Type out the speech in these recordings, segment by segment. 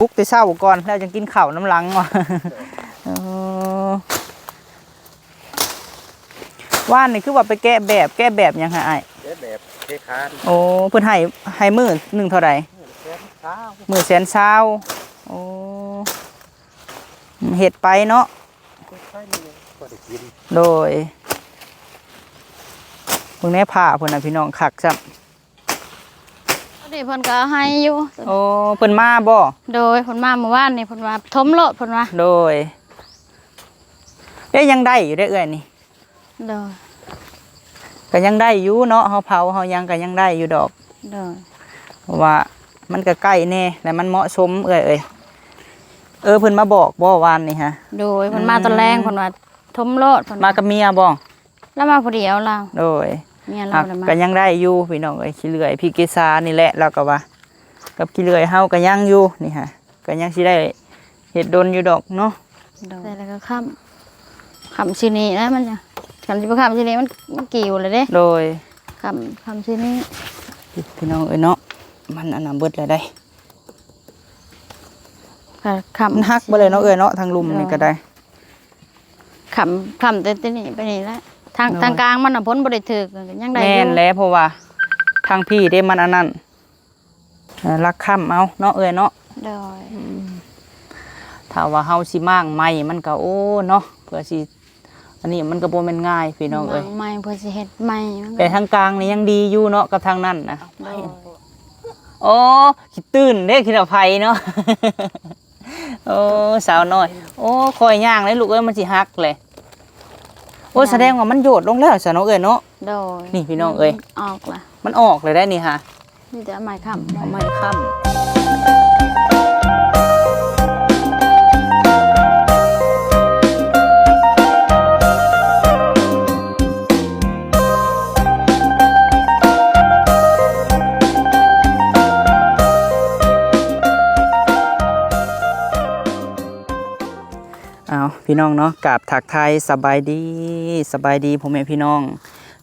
ປຸກແຕ່ເຊົ້າກ່ອນ ແລ້ວຈັ່ງກິນເຂົ້ານຳຫຼັງວ່າ. ເອີ ວານນີ້ຄືວ່າໄປແກະແບບ ແກະແບບຫຍັງຫາອ້າຍ? ແກະແບບເທຄານ. ໂອ້ ເພິ່ນໃຫ້ ໃຫ້ມື້ໜຶ່ງເທົ່າໃດ? ມື້ລະແສນຊາວ. ໂອ້ ເຮັດໄປເນາະ. ເຮັດໄປນີ້ແຫຼະ ພໍໄດ້ກິນ. ໂດຍ ເບິ່ງແດ່ຜ້າເພິ່ນນະ ພີ່ນ້ອງ ຄັກຊ້ຳ. ອັນນີ້ເພິ່ນກໍເອົາໃຫ້ຢູ່. ໂອ້ ເພິ່ນມາບໍ່? ໂດຍ ເພິ່ນມາມື້ວານນີ້ ເພິ່ນວ່າຖົມໂລດ ເພິ່ນວ່າ. ໂດຍ ເດ້ ຍັງໄດ້ຢູ່ເດ້ເອື້ອຍນີ້. ໂດຍ ກໍຍັງໄດ້ຢູ່ເນາະ ເຮົາເຜົາເຮົາຫຍັງກໍຍັງໄດ້ຢູ່ດອກ. ໂດຍ ເພາະວ່າມັນກໍໃກ້ແດ່ ແລະມັນເໝາະສົມເອື້ອຍເອີຍ. ເອີ ເພິ່ນມາບອກບໍ່ວານນີ້ຫະ? ໂດຍ ເພິ່ນມາ ອືມ ຕອນແລງ ເພິ່ນວ່າຖົມໂລດ ເພິ່ນວ່າ. ມາກັບເມຍບໍ່? ລາວມາຜູ້ດຽວລາວ. ໂດຍ ເມຍລາວກໍຍັງໄດ້ຢູ່ພີ່ນ້ອງເອີຍ ຂີ້ເລື່ອຍ ພີ່ເກສານີ້ແຫຼະ ລາວກໍວ່າ ກັບຂີ້ເລື່ອຍເຮົາກໍຍັງຢູ່ນີ້ຫະ ກໍຍັງຊິໄດ້ເຮັດດົນຢູ່ດອກເນາະ. ໂດຍ ແຕ່ລະກໍຄ່ຳ ຄ່ຳຊິນີ້ນະ ມັນຈະ ຄັນຊິບໍ່ຄ່ຳຊິນີ້ມັນ ມັນກິວແລ້ວເດ້. ໂດຍ ຄ່ຳ ຄ່ຳຊິນີ້ ພີ່ນ້ອງເອີຍເນາະ ມັນອັນນັ້ນເບິດແລ້ວໄດ໋. ຄ່ຳ ມັນຫັກເບິດແລ້ວເນາະເອື້ອຍເນາະ ທາງລຸ່ມນີ້ກໍໄດ້. ໂດຍ ຄ້ຳ ຄ້ຳແຕ່ ແຕ່ນີ້ໄປນີ້ແຫຼະ ທາງ ໂດຍ ທາງກາງມັນນະ ຝົນບໍ່ໄດ້ຖືກ ກໍຍັງໄດ້ຢູ່. ແມ່ນແຫຼະ ເພາະວ່າທາງພີ້ເດ້ ມັນອັນນັ້ນ ເອີ ລັກຄ້ຳເອົາເນາະເອື້ອຍເນາະ. ໂດຍ ອືມ ຖ້າວ່າເຮົາຊິມ້າງໃໝ່ ມັນກໍ ໂອ້ ເນາະ ເພື່ອຊິ ອັນນີ້ມັນກໍບໍ່ແມ່ນງ່າຍພີ່ນ້ອງເອີຍ ມ້າງໃໝ່ ເພື່ອຊິເຮັດໃໝ່ ມັນກໍ ແຕ່ທາງກາງນີ້ຍັງດີຢູ່ເນາະ ກັບທາງນັ້ນນະ. ໂດຍ ໂອ້ ຂີ້ຕື່ນເດ້ ຂີ້ເຫຍື້ອໄຟເນາະ. ໂອ້ ສາວນ້ອຍ ໂອ້ ຄ່ອຍຍ່າງເດ້ລູກເອີຍ ມັນຊິຫັກແຫຼະ. ໂອ້ ໂດຍ ສະແດງວ່າມັນໂຍດລົງແລ້ວຊະເນາະເອື້ອຍເນາະ. ໂດຍ ນີ້ພີ່ນ້ອງເອີຍ ອອກລະ ມັນອອກແລ້ວໄດ໋ນີ້ຫະ. ມີແຕ່ເອົາໄມ້ຄ້ຳ ເອົາໄມ້ຄ້ຳ. ອ້າວ ພີ່ນ້ອງເນາະ ກາບທັກທາຍສະບາຍດີ ສະບາຍດີພໍ່ແມ່ພີ່ນ້ອງ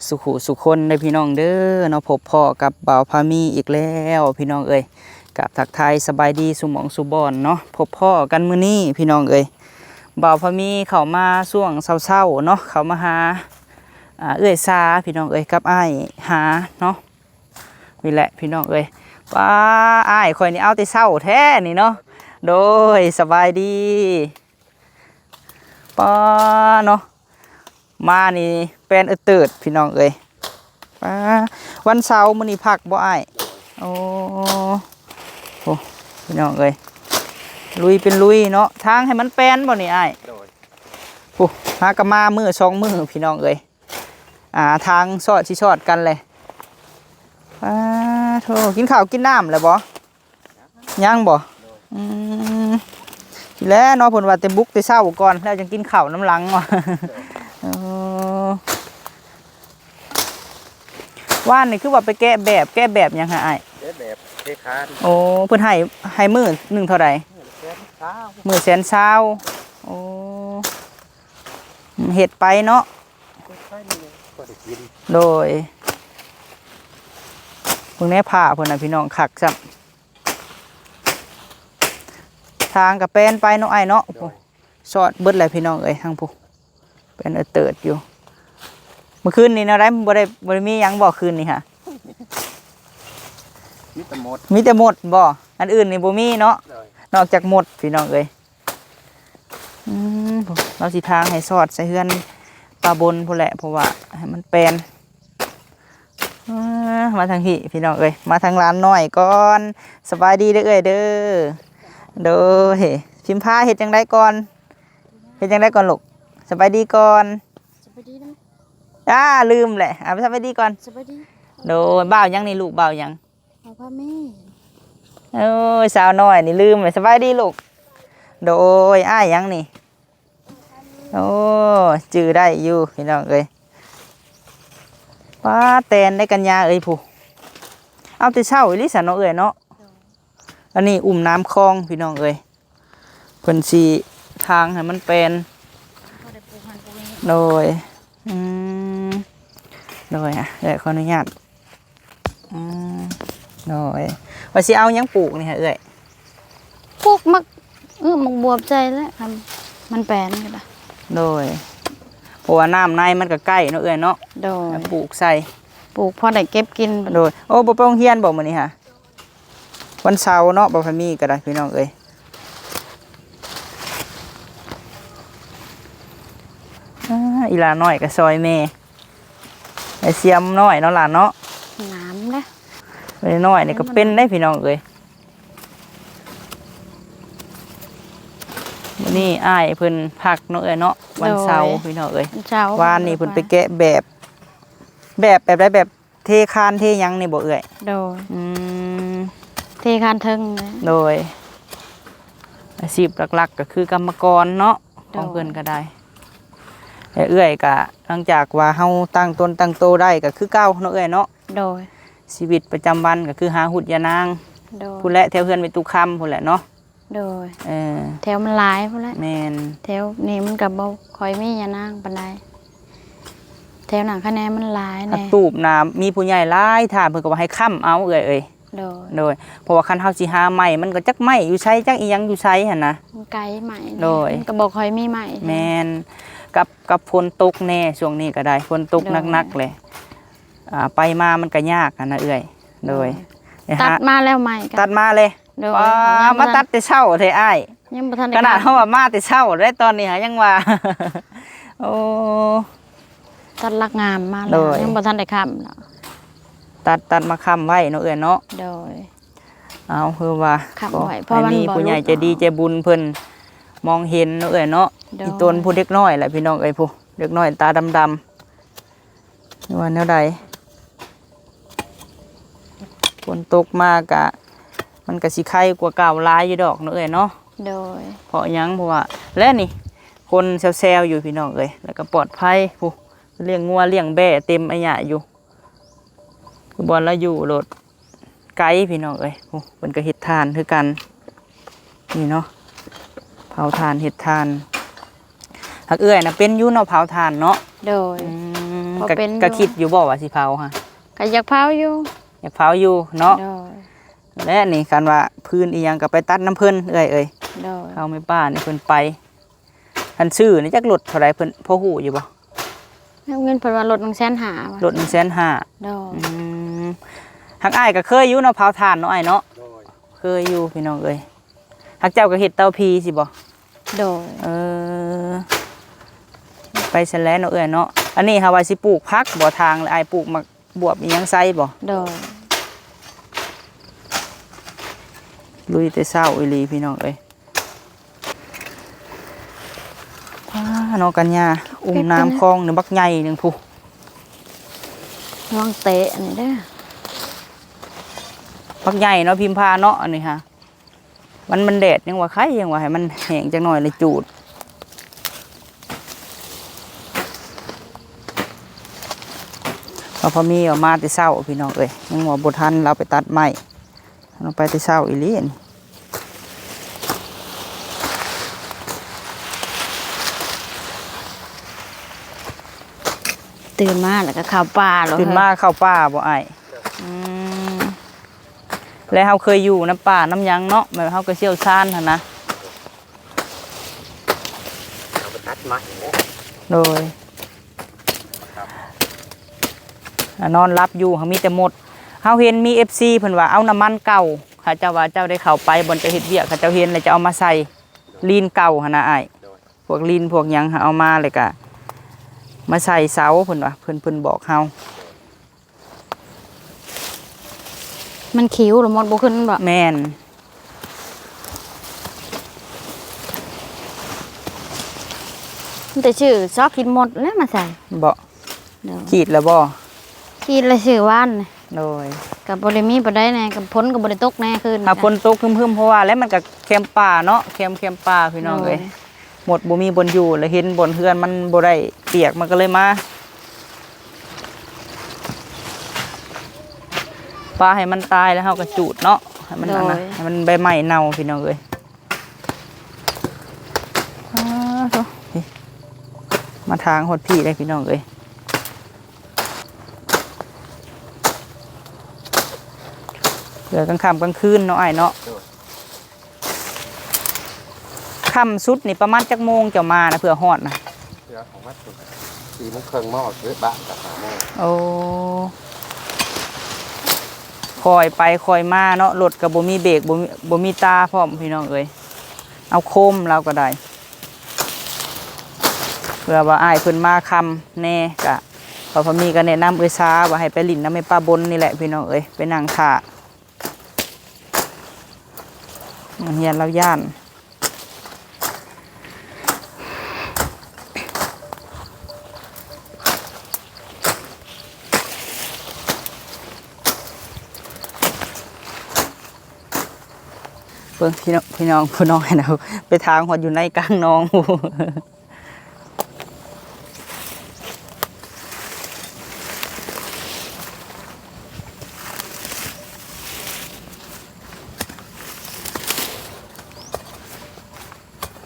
ສູ່ຄູ່ສູ່ຄົນເດີພີ່ນ້ອງເດີເນາະ. ພົບພໍ້ກັບບ່າວພາມີອີກແລ້ວພີ່ນ້ອງເອີຍ ກາບທັກທາຍສະບາຍດີສູ່ໝ່ອງສູ່ບ່ອນເນາະ. ພົບພໍ້ກັນມື້ນີ້ພີ່ນ້ອງເອີຍ ບ່າວພາມີເຂົ້າມາຊ່ວງເຊົ້າໆເນາະ ເຂົ້າມາຫາ ອ່າ ເອື້ອຍສາພີ່ນ້ອງເອີຍ ກັບອ້າຍຫາເນາະ. ນີ້ແຫຼະພີ່ນ້ອງເອີຍ ປ້າ ອ້າຍຂ້ອຍນີ້ເອົາແຕ່ເຊົ້າແທ້ນີ້ເນາະ. ໂດຍ ສະບາຍດີ. ປ້າເນາະ ມານີ້ແປນເອີເຕີດພີ່ນ້ອງເອີຍ. ປ້າ ວັນເສົາມື້ນີ້ພັກບໍ່ອ້າຍ? ໂອ້ ໂອ້ ພີ່ນ້ອງເອີຍ ລຸຍເປັນລຸຍເນາະ. ທາງໃຫ້ມັນແປນບໍ່ນີ້ອ້າຍ? ໂດຍ ໂອ້ ຫາກໍມາມື້ສອງມື້ພີ່ນ້ອງເອີຍ. ອ່າ ທາງຊອດຊິຊອດກັນແຫຼະ. ອ້າໂທ້ ກິນເຂົ້າກິນນ້ຳແລ້ວບໍ່? ຍັງບໍ່? ອືມ ຊິແລ້ວເນາະ ເພິ່ນວ່າແຕ່ບຸກແຕ່ເຊົ້າກ່ອນ ແລ້ວຈັ່ງກິນເຂົ້ານຳຫຼັງວ່າ. ເອີ ວານນີ້ຄືວ່າໄປແກະແບບ ແກະແບບຫຍັງຫາອ້າຍ? ແກະແບບເທຄານ. ໂອ້ ເພິ່ນໃຫ້ ໃຫ້ມື້ໜຶ່ງເທົ່າໃດ? ມື້ລະແສນຊາວ. ມື້ແສນຊາວ. ໂອ້ ເຮັດໄປເນາະ. ເຮັດໄປນີ້ແຫຼະ ພໍໄດ້ກິນ. ໂດຍ ເບິ່ງແດ່ຜ້າເພິ່ນນະພີ່ນ້ອງ ຄັກຊ້ຳ. ທາງກໍແປນໄປເນາະອ້າຍເນາະ. ໂດຍ ຊອດເບິດແລ້ວພີ່ນ້ອງເອີຍ ທາງຜູ້ ແປນເອີເຕີດຢູ່. ມື້ຄືນນີ້ແນວໃດ ບໍ່ໄດ້ ບໍ່ໄດ້ມີຫຍັງບໍ່ຄືນນີ້ຫະ? ມີແຕ່ມົດ. ມີແຕ່ມົດບໍ່? ອັນອື່ນນີ້ບໍ່ມີເນາະ. ໂດຍ ນອກຈາກມົດພີ່ນ້ອງເອີຍ. ອືມ ລາວຊິທາງໃຫ້ຊອດໃສ່ເຮືອນປ້າບົນພຸ້ນແຫຼະ ເພາະວ່າໃຫ້ມັນແປນ. ເອີ ມາທາງພີ້ພີ່ນ້ອງເອີຍ ມາທາງຫຼານນ້ອຍກ່ອນ. ສະບາຍດີເດີເອື້ອຍເດີ. ໂດຍ ພິມພາເຮັດຈັ່ງໃດກ່ອນ? ເຮັດຈັ່ງໃດກ່ອນລູກ? ສະບາຍດີກ່ອນ. ສະບາຍດີນຳ. ອ້າ ລືມແຫຼະ ເອົາ ສະບາຍດີກ່ອນ. ສະບາຍດີ. ໂດຍ ບ່າວຫຍັງນີ້ລູກ? ບ່າວຫຍັງ? ເອົາພາມີ. ໂອ້ຍ ສາວນ້ອຍນີ້ລືມເລີຍ. ສະບາຍດີລູກ. ໂດຍ ອ້າຍຫຍັງນີ້? ໂອ້ ຈື່ໄດ້ຢູ່ພີ່ນ້ອງເອີຍ. ປ້າ ແຕນໄດ້ກັນຍາເອີຍຜູ້ ເອົາແຕ່ເຊົ້າອີ່ຫຼີຊັ້ນເນາະເອື້ອຍເນາະ. ອັນນີ້ອຸ້ມນ້ຳຄອງພີ່ນ້ອງເອີຍ ເພິ່ນຊິທາງໃຫ້ມັນແປນ. ພໍໄດ້ປູກຫັ້ນປູກນີ້. ໂດຍ ອືມ ໂດຍ ອ່ະ ເອື້ອຍຂໍອະນຸຍາດ. ອືມ ໂດຍ ວ່າຊິເອົາຫຍັງປູກນີ້ຫະເອື້ອຍ? ປູກໝາກ ເອີ ໝາກບວບໃສ່ແຫຼະ ຄັນມັນແປນກໍໄດ້. ໂດຍ ເພາະວ່ານ້ຳໃນມັນກໍໃກ້ເນາະເອື້ອຍເນາະ. ໂດຍ ປູກໃສ່ ປູກພໍໄດ້ເກັບກິນ. ໂດຍ ໂອ້ ບໍ່ໄປໂຮງຮຽນບໍ່ມື້ນີ້ຫະ? ວັນເສົາເນາະ ບໍ່ຄ່ອຍມີກໍໄດ້ພີ່ນ້ອງເອີຍ. ອາ ອີຫຼ້ານ້ອຍກໍຊ່ອຍແມ່ ໄອ້ສຽມນ້ອຍເນາະຫຼານເນາະ. ງາມເດ້ ນ້ອຍນີ້ກໍເປັນໄດ້ພີ່ນ້ອງເອີຍ. ມື້ນີ້ອ້າຍເພິ່ນພັກເນາະເອື້ອຍເນາະ ວັນເສົາ. ໂດຍ ພີ່ນ້ອງເອີຍ ວັນເສົາ ວານນີ້ເພິ່ນໄປແກະແບບ ແບບ ແບບໃດ ແບບ ເທຄານເທຫຍັງນີ້ບໍ່ເອື້ອຍ? ໂດຍ ອືມ ເທຄານເທິງ. ໂດຍ ອາຊີບຫຼັກໆກໍຄືກຳມະກອນເນາະ. ໂດຍ ຂອງເພິ່ນກໍໄດ້ ແລະເອື້ອຍກໍຫຼັງຈາກວ່າເຮົາຕັ້ງຕົນຕັ້ງໂຕໄດ້ກໍຄືເກົ່າເນາະເອື້ອຍເນາະ. ໂດຍ ຊີວິດປະຈຳວັນກໍຄືຫາຫຸດຢານາງ. ໂດຍ ພຸ້ນແຫຼະ ແຖວເຮືອນແມ່ຕູ້ຄຳພຸ້ນແຫຼະເນາະ. ໂດຍ ເອີ ແຖວມັນຫຼາຍພຸ້ນແຫຼະ. ແມ່ນ ແຖວນີ້ມັນກໍບໍ່ຄ່ອຍມີຢານາງປານໃດ ແຖວນັ້ນຄະແນນມັນຫຼາຍແດ່. ຕູບນະມີຜູ້ໃຫຍ່ຫຼາຍທ່ານ ເພິ່ນກໍວ່າໃຫ້ຄ້ຳເອົາເອື້ອຍເອີຍ. ໂດຍ ໂດຍ ເພາະວ່າຄັນເຮົາຊິຫາໄມ້ ມັນກໍຈັກໄມ້ຢູ່ໃສ ຈັກອີ່ຫຍັງຢູ່ໃສຫັ້ນນະ ມັນໄກໄມ້. ໂດຍ ມັນກໍບໍ່ຄ່ອຍມີໄມ້. ແມ່ນ ກັບ ກັບຝົນຕົກແດ່ ຊ່ວງນີ້ກໍໄດ້ ຝົນຕົກ ໂດຍ ໜັກໆແຫຼະ ອ່າ ໄປມາມັນກໍຍາກຫັ້ນນະເອື້ອຍ. ໂດຍ ໂດຍ ໄປຫາ ຕັດມາແລ້ວໄມ້ກໍ ຕັດມາເລີຍ. ໂດຍ ປ້າ ມາຕັດແຕ່ເຊົ້າແທ້ອ້າຍ. ຍັງບໍ່ທັນໄດ້ ຂະໜາດເຮົາວ່າມາແຕ່ເຊົ້າໄດ໋ ຕອນນີ້ຫາຍັງວ່າ ໂອ້ ຕັດຫຼັກງາມມາແລ້ວ. ໂດຍ ຍັງບໍ່ທັນໄດ້ຄ້ຳເນາະ ຕັດ ຕັດມາຄ້ຳໄວ້ເນາະເອື້ອຍເນາະ. ໂດຍ ເອົາ ຄືວ່າ ຄ້ຳໄວ້ ຂໍໃຫ້ມີຜູ້ໃຫຍ່ໃຈດີໃຈບຸນເພິ່ນມອງເຫັນເນາະເອື້ອຍເນາະ. ໂດຍ ອີ່ຕົນຜູ້ເດັກນ້ອຍແຫຼະພີ່ນ້ອງເອີຍ ຜູ້ເດັກນ້ອຍຕາດຳໆ ຫຼືວ່າແນວໃດ? ຝົນຕົກມາກະ ມັນກະຊິໄຄກວ່າເກົ່າຫຼາຍຢູ່ດອກເນາະເອື້ອຍເນາະ. ໂດຍ ເພາະຫຍັງ? ເພາະວ່າ ແລະນີ້ ຄົນແຊວໆຢູ່ພີ່ນ້ອງເອີຍ ແລ້ວກະປອດໄພ. ຜູ້ລ້ຽງງົວລ້ຽງແບ້ເຕັມອາຍະຢູ່ ຄືບ່ອນລາວຢູ່ໂລດ ໄກພີ່ນ້ອງເອີຍ. ໂອ້ ເພິ່ນກໍເຮັດຖ່ານຄືກັນ ນີ້ເນາະ ເຜົາຖ່ານເຮັດຖ່ານ. ຫາກເອື້ອຍນະເປັນຢູ່ເນາະ ເຜົາຖ່ານເນາະ. ໂດຍ ອືມ ກໍ ກໍເປັນຢູ່ ກໍຄິດຢູ່ບໍ່ວ່າຊິເຜົາຫະ? ກໍຢາກເຜົາຢູ່ ຢາກເຜົາຢູ່ເນາະ. ໂດຍ ແລະນີ້ຄັນວ່າຟືນອີ່ຫຍັງກໍໄປຕັດນຳເພິ່ນເອື້ອຍເອີຍ. ໂດຍ ເຂົາແມ່ປ້ານີ້ເພິ່ນໄປ ຄັນຊື້ນີ້ຈັກລົດເທົ່າໃດ ເພິ່ນພໍຮູ້ຢູ່ບໍ່? ແມ່ນເພິ່ນວ່າລົດໜຶ່ງແສນຫ້າ ວ່າ ລົດໜຶ່ງແສນຫ້າ. ໂດຍ ອືມ ຫາກອ້າຍກໍເຄີຍຢູ່ເນາະ ເຜົາຖ່ານເນາະອ້າຍເນາະ. ໂດຍ ເຄີຍຢູ່ພີ່ນ້ອງເອີຍ. ຫາກເຈົ້າກໍເຮັດເຕົາຜີຊິບໍ່? ໂດຍ ເອີ ໄປຊັ້ນແຫຼະເນາະເອື້ອຍເນາະ. ອັນນີ້ຫາວ່າຊິປູກຜັກບໍ່ ທາງ ແລະອ້າຍປູກໝາກ ບວບອີ່ຫຍັງໃສ່ບໍ່? ໂດຍ ລຸຍແຕ່ເຊົ້າອີ່ຫຼີພີ່ນ້ອງເອີຍ. ວ້າ ນ້ອງກັນຍາ ອຸ້ມນ້ຳຄອງນີ້ບັກໃຫຍ່ໜຶ່ງພຸ້ນ. ລອງເຕະອັນນີ້ເດີ. ບັກໃຫຍ່ເນາະ ພິມພາເນາະ ອັນນີ້ຫາ. ມັນ ມັນແດດຍັງວ່າໄຄ ຍັງວ່າໃຫ້ມັນແຫ້ງຈັກໜ້ອຍລະຈູດ. ວ່າພໍ່ມີວ່າມາແຕ່ເຊົ້າພີ່ນ້ອງເອີຍ ຍັງວ່າບໍ່ທັນລາວໄປຕັດໄມ້. ລາວໄປແຕ່ເຊົ້າອີ່ຫຼີນີ້. ຕື່ນມາແລ້ວກໍເຂົ້າປ່າໂລດ. ຕື່ນມາເຂົ້າປ່າບໍ່ອ້າຍ? ອືມ ແລະເຮົາເຄີຍຢູ່ນຳປ່ານຳຫຍັງເນາະ ແບບເຮົາກໍຊ່ຽວຊານຫັ້ນນະ. ເຮົາກໍຕັດໄມ້ແຫຼະ. ໂດຍ ນອນຫຼັບຢູ່ ຫາມີແຕ່ມົດ. ເຮົາເຫັນມີເອັຟຊີເພິ່ນວ່າເອົານ້ຳມັນເກົ່າ ເຂົາເຈົ້າວ່າເຈົ້າໄດ້ເຂົ້າໄປບ່ອນເຈົ້າເຮັດວຽກ ເຂົາເຈົ້າເຫັນແລ້ວຈະເອົາມາໃສ່ ລີນເກົ່າຫັ້ນນະອ້າຍ. ໂດຍ ພວກລີນພວກຫຍັງເອົາມາແລ້ວກະມາໃສ່ເສົາ ເພິ່ນວ່າ ເພິ່ນ ເພິ່ນບອກເຮົາ. ມັນຂິວລະມົດບໍ່ຂຶ້ນບໍ່? ແມ່ນ ມີແຕ່ຊື້ຊອກກິນມົດແລ້ວມາໃສ່. ບໍ່? ໂດຍ ຂີດແລ້ວບໍ່? ຂີດແລ້ວຊື້ວານນີ້. ໂດຍ ກໍບໍ່ໄດ້ມີປານໃດແດ່ ກໍຝົນກໍບໍ່ໄດ້ຕົກແດ່ຄືນ. ຫາຝົນຕົກຮຶມໆ ເພາະວ່າແລ້ວມັນກໍແຄມປ່າເນາະ ແຄມ ແຄມປ່າພີ່ນ້ອງເອີຍ. ໂດຍ ມົດບໍ່ມີບ່ອນຢູ່ ແລ້ວເຫັນບ່ອນເຮືອນມັນບໍ່ໄດ້ປຽກ ມັນກໍເລີຍມາ. ປາໃຫ້ມັນຕາຍແລ້ວເຮົາກໍຈູດເນາະ ໃຫ້ມັນ ໂດຍ ອັນນະ ໃຫ້ມັນໃບໄມ້ເນົ່າພີ່ນ້ອງເອີຍ. ອ້າໂທ້ ມາທາງຮອດພີ້ໄດ້ພີ່ນ້ອງເອີຍ. ເຫຼືອກາງຄ່ຳກາງຄືນເນາະອ້າຍເນາະ. ໂດຍ ຄ່ຳສຸດນີ້ປະມານຈັກໂມງເຈົ້າມານະ ເພື່ອຮອດນະ? ເທື່ອຂອງວັດພຸ້ນ ສີ່ໂມງເຄິ່ງ ມາຮອດເວະບ້ານກໍຫ້າໂມງ. ໂອ້ ຄ່ອຍໄປຄ່ອຍມາເນາະ, ລົດກໍບໍ່ມີເບຣກ ບໍ່ມີ ບໍ່ມີຕາພ້ອມ ພີ່ນ້ອງເອີຍ. ເອົາໂຄມລາວກໍໄດ້ ເພື່ອວ່າອ້າຍເພິ່ນມາຄ່ຳແນ່ ກະ ພໍ່ພາມີກໍແນະນຳເອື້ອຍສາວ່າໃຫ້ໄປຫຼິ້ນນຳແມ່ປ້າບົນນີ້ແຫຼະ ພີ່ນ້ອງເອີຍ, ໄປນັ່ງຖ້າ. ໂຮງຮຽນລາວຢ້ານ. ເບິ່ງພີ່ນ້ອງ ພີ່ນ້ອງ ຜູ້ນ້ອຍນະ ໄປທາງຮອດຢູ່ໃນກາງໜອງ.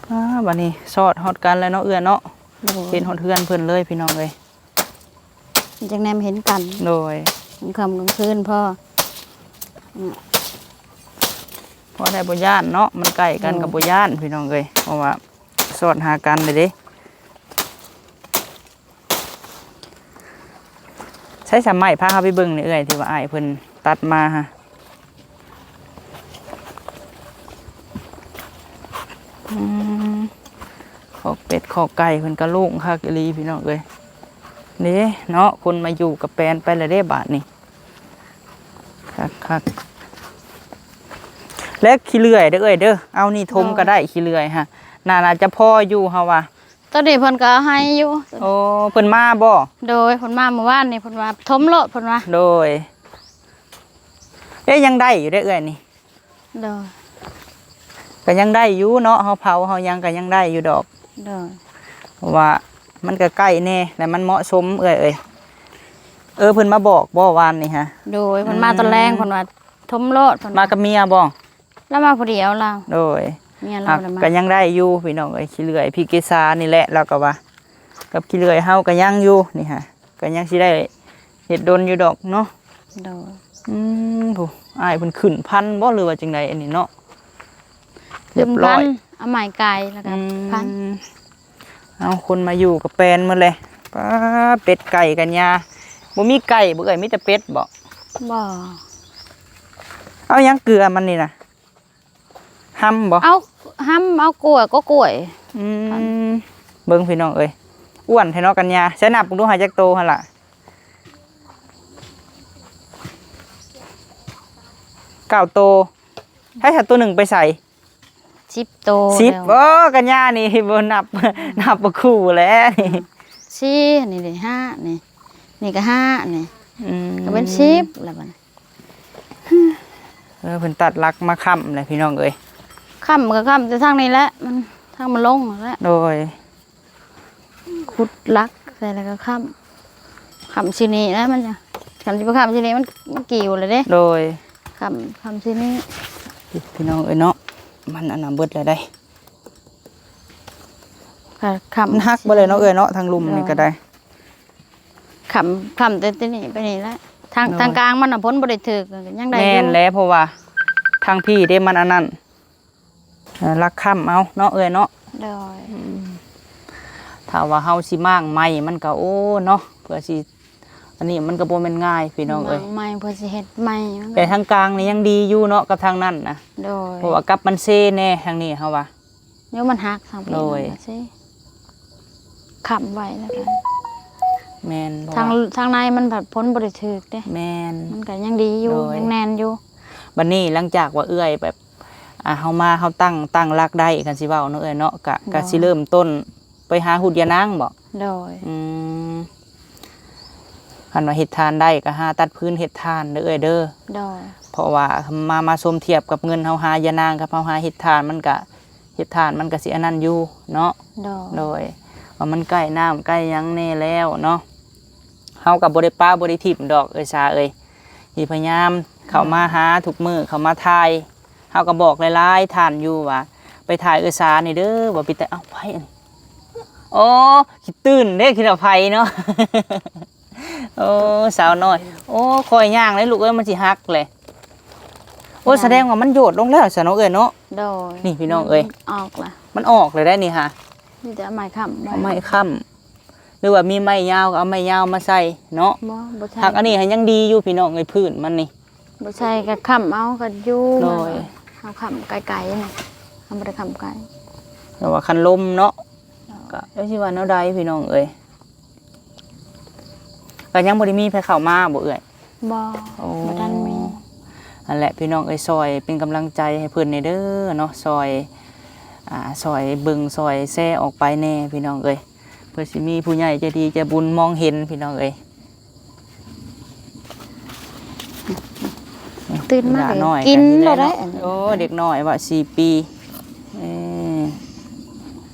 ອ່າ ບັດນີ້ຊອດຮອດກັນແລ້ວເນາະເອື້ອຍເນາະ. ໂດຍ ເຫັນຮອດເຮືອນເພິ່ນເລີຍ ພີ່ນ້ອງເອີຍ. ມັນຈັ່ງແນມເຫັນກັນ. ໂດຍ ກາງຄ່ຳກາງຄືນພໍ ພໍໄດ້ບໍ່ຢ້ານເນາະ, ມັນໃກ້ກັນກໍບໍ່ຢ້ານ ໂດຍ ພີ່ນ້ອງເອີຍ, ເພາະວ່າຊອດຫາກັນເດ້. ໃຊ້ສາມໄມ້ ພາເຮົາໄປເບິ່ງແດ່ເອື້ອຍ ທີ່ວ່າອ້າຍເພິ່ນຕັດມາຫະ. ອືມ ຄອກເປັດຄອກໄກ່ເພິ່ນກະໂລ່ງຄັກອີ່ຫຼີ ພີ່ນ້ອງເອີຍ. ເດ້ເນາະ ຄົນມາຢູ່ກະແປນໄປແລ້ວເດ້ບາດນີ້. ຄັກໆ ແລະຂີ້ເລື່ອຍເດີເອື້ອຍເດີ. ເອົານີ້ຖົມ ໂດຍ ກໍໄດ້ ຂີ້ເລື່ອຍຫະ ໜ້າ ໜ້າຈະພໍຢູ່ເຮົາວ່າ. ຕອນນີ້ເພິ່ນກໍເອົາໃຫ້ຢູ່. ໂອ້ ເພິ່ນມາບໍ່? ໂດຍ ເພິ່ນມາມື້ວານນີ້ ເພິ່ນວ່າຖົມໂລດ ເພິ່ນວ່າ. ໂດຍ ເອີ ຍັງໄດ້ຢູ່ເດ້ເອື້ອຍນີ້. ໂດຍ ກໍຍັງໄດ້ຢູ່ເນາະ, ເຮົາເຜົາເຮົາຫຍັງກໍຍັງໄດ້ຢູ່ດອກ. ໂດຍ ເພາະວ່າມັນກໍໃກ້ແດ່ ແລະມັນເໝາະສົມເອື້ອຍເອີຍ. ເອີ ເພິ່ນມາບອກບໍ່ວານນີ້ຫະ? ໂດຍ ເພິ່ນມາ ອືມ ຕອນແລງ ເພິ່ນວ່າຖົມໂລດ ເພິ່ນວ່າ. ມາກັບເມຍບໍ່? ລາວມາຜູ້ດຽວລາວ. ໂດຍ ເມຍລາວບໍ່ໄດ້ມາ. ກໍຍັງໄດ້ຢູ່ພີ່ນ້ອງເອີຍ, ຂີ້ເລື່ອຍພີ່ເກສານີ້ແຫຼະ ລາວກໍວ່າ ກັບຂີ້ເລື່ອຍເຮົາກໍຍັງຢູ່ນີ້ຫະ, ກໍຍັງຊິໄດ້ເຮັດດົນຢູ່ດອກເນາະ. ໂດຍ ອືມ ຜູ້ ອ້າຍເພິ່ນຂຶ້ນພັນບໍ່ ຫຼືວ່າຈັ່ງໃດອັນນີ້ເນາະ? ຮຽບຮ້ອຍ ຂຶ້ນພັນ ເອົາໄມ້ກາຍແລ້ວກໍ ອືມ ພັນ. ເອົາ ຄົນມາຢູ່ກໍແປນໝົດເລີຍ. ປ້າ ເປັດໄກ່ກັນຍາ ບໍ່ມີໄກ່ບໍ່ເອື້ອຍ ມີແຕ່ເປັດບໍ່? ບໍ່. ເອົາຫຍັງເກືອມັນນີ້ນະ? ຫຳບໍ່? ເອົາຫຳ ເອົາກ້ວຍ ກໍກ້ວຍ. ອືມ ເບິ່ງພີ່ນ້ອງເອີຍ ອ້ວນແທ້ເນາະກັນຍາ. ໃສ່ນັບເບິ່ງດູຫາຈັກໂຕຫັ້ນລະ? ເກົ້າໂຕ. ໃຫ້ສັດໂຕໜຶ່ງໄປໃສ? ສິບໂຕ. ສິບ ແລ້ວ. ໂອ້ ກັນຍານີ້ບໍ່ນັບ ອືມ ນັບບໍ່ຄູ່ແລ້ວນີ້. ສີ່ ນີ້ເດ້ ຫ້າ ນີ້ ນີ້ກໍຫ້າ ນີ້ ອືມ ກໍເປັນສິບແລ້ວບັດນີ້. ເອີ ເພິ່ນຕັດຫຼັກມາຄ້ຳແຫຼະພີ່ນ້ອງເອີຍ. ຄ້ຳກໍຄ້ຳແຕ່ທາງນີ້ແຫຼະ ມັນ ທາງມັນລົງແຫຼະ. ໂດຍ ຂຸດຫຼັກໃສ່ແລ້ວກໍຄ້ຳ ຄ້ຳຊິນີ້ແຫຼະ ມັນຈະ ຄັນຊິໄປຄ້ຳຊິນີ້ ມັນ ມັນກີ້ວແລ້ວເດ້. ໂດຍ ຄ້ຳ ຄ້ຳຊິນີ້ ພີ່ນ້ອງເອີຍເນາະ. ມັນອັນນັ້ນເບິດແລ້ວໃດ. ກໍຄ້ຳ ມັນຫັກເບິດແລ້ວເນາະເອື້ອຍເນາະ ທາງລຸ່ມນີ້ກໍໄດ້. ໂດຍ ຄ້ຳ ຄ້ຳແຕ່ ແຕ່ນີ້ໄປນີ້ແຫຼະ ທາງ ໂດຍ ທາງກາງມັນນະ ຝົນບໍ່ໄດ້ຖືກ ຍັງໄດ້ຢູ່. ແມ່ນແຫຼະ ເພາະວ່າທາງພີ້ເດ້ ມັນອັນນັ້ນ ເອີ ຫຼັກຄ້ຳເອົາເນາະເອື້ອຍເນາະ. ໂດຍ ອືມ ຖ້າວ່າເຮົາຊິມ້າງໃໝ່ມັນກໍ ໂອ້ ເນາະ ເພື່ອຊິ ອັນນີ້ມັນກໍບໍ່ແມ່ນງ່າຍພີ່ນ້ອງເອີຍ ມ້າງໃໝ່ ເພື່ອຊິເຮັດໃໝ່. ແຕ່ທາງກາງນີ້ຍັງດີຢູ່ເນາະ ກັບທາງນັ້ນນະ. ໂດຍ ເພາະວ່າກັບມັນເຊແດ່ ທາງນີ້ເຮົາວ່າ ດຽວມັນຫັກທາງພີ້. ໂດຍ ມັນກໍຊິຄ້ຳໄວ້ແລ້ວກັນ. ແມ່ນ ທາງ ທາງໃນມັນພັດຝົນບໍ່ໄດ້ຖືກເດ້. ແມ່ນ ມັນກໍຍັງດີຢູ່. ໂດຍ ຍັງແໜ້ນຢູ່. ບັດນີ້ຫຼັງຈາກວ່າເອື້ອຍແບບ ອ່າ ເຮົາມາ ເຮົາຕັ້ງ ຕັ້ງຫຼັກໄດ້ ຄັນຊິເວົ້າເນາະເອື້ອຍເນາະ ກະ ໂດຍ ກະຊິເລີ່ມຕົ້ນໄປຫາຮຸດຢານາງບໍ? ໂດຍ ອືມ ຄັນວ່າເຮັດຖ່ານໄດ້ກໍຫາຕັດຟືນເຮັດຖ່ານເດີເອື້ອຍເດີ. ໂດຍ ເພາະວ່າມາ ມາສົມທຽບກັບເງິນເຮົາຫາຢານາງກັບເຮົາຫາເຮັດຖ່ານ ມັນກະ ເຮັດຖ່ານມັນກະຊິອັນນັ້ນຢູ່ເນາະ. ໂດຍ ໂດຍ ວ່າມັນໃກ້ນ້ຳໃກ້ຫຍັງແດ່ແລ້ວເນາະ. ເຮົາກໍບໍ່ໄດ້ປະບໍ່ໄດ້ຖິ້ມດອກເອື້ອຍສາເອີຍ ທີ່ພະຍາຍາມເຂົ້າມາຫາທຸກມື້ ເຂົ້າມາຖ່າຍ. ເຮົາກໍບອກຫຼາຍໆທ່ານຢູ່ວ່າ ໄປຖ່າຍເອື້ອຍສານີ້ເດີ ບໍ່ ໄປແຕ່ ເອົ້າ ໃຜອັນນີ້? ໂອ້ ຂີ້ຕື່ນເດ້ ຄິດວ່າໃຜເນາະ. ໂອ້ ສາວນ້ອຍ ໂອ້ ຄ່ອຍຍ່າງເດ້ລູກເອີຍ ມັນຊິຫັກແຫຼະ. ໂອ້ ສະແດງວ່າມັນໂຍດລົງແລ້ວຊະເນາະເອື້ອຍເນາະ. ໂດຍ. ນີ້ພີ່ນ້ອງເອີຍ ອອກລະ ມັນອອກເລີຍໄດ໋ນີ້ຫາ. ມີແຕ່ເອົາໄມ້ຄ້ຳໄວ້ ເອົາໄມ້ຄ້ຳ ຫຼືວ່າມີໄມ້ຍາວກໍເອົາໄມ້ຍາວມາໃສ່ເນາະ. ບໍ່ ບໍ່ໃສ່ ຫາກອັນນີ້ຫັ້ນຍັງດີຢູ່ພີ່ນ້ອງເອີຍ ພື້ນມັນນີ້. ບໍ່ໃສ່ກໍຄ້ຳເອົາກໍຢູ່. ໂດຍ. ເຮົາຄ້ຳໄກໆນະ ເຮົາບໍ່ໄດ້ຄ້ຳໄກ ແຕ່ວ່າຄັນລົມເນາະ. ເຈົ້າ. ກໍຈັກຊິວ່າແນວໃດພີ່ນ້ອງເອີຍ. ກໍຍັງບໍ່ໄດ້ມີໃຜເຂົ້າມາບໍ່ເອື້ອຍ? ບໍ່. ໂອ້ ບໍ່ທັນມີ. ຫັ້ນແຫຼະພີ່ນ້ອງເອີຍ ຊ່ອຍເປັນກຳລັງໃຈໃຫ້ເພິ່ນແດ່ເດີເນາະ ຊ່ອຍ ອ່າ ຊ່ອຍເບິ່ງຊ່ອຍແຊອອກໄປແດ່ພີ່ນ້ອງເອີຍ ເພື່ອຊິມີຜູ້ໃຫຍ່ໃຈດີໃຈບຸນມອງເຫັນພີ່ນ້ອງເອີຍ. ຕື່ນມາກໍກິນໂລດໄດ໋. ໂອ້ ເດັກນ້ອຍວ່າສີ່ປີ. ເອີ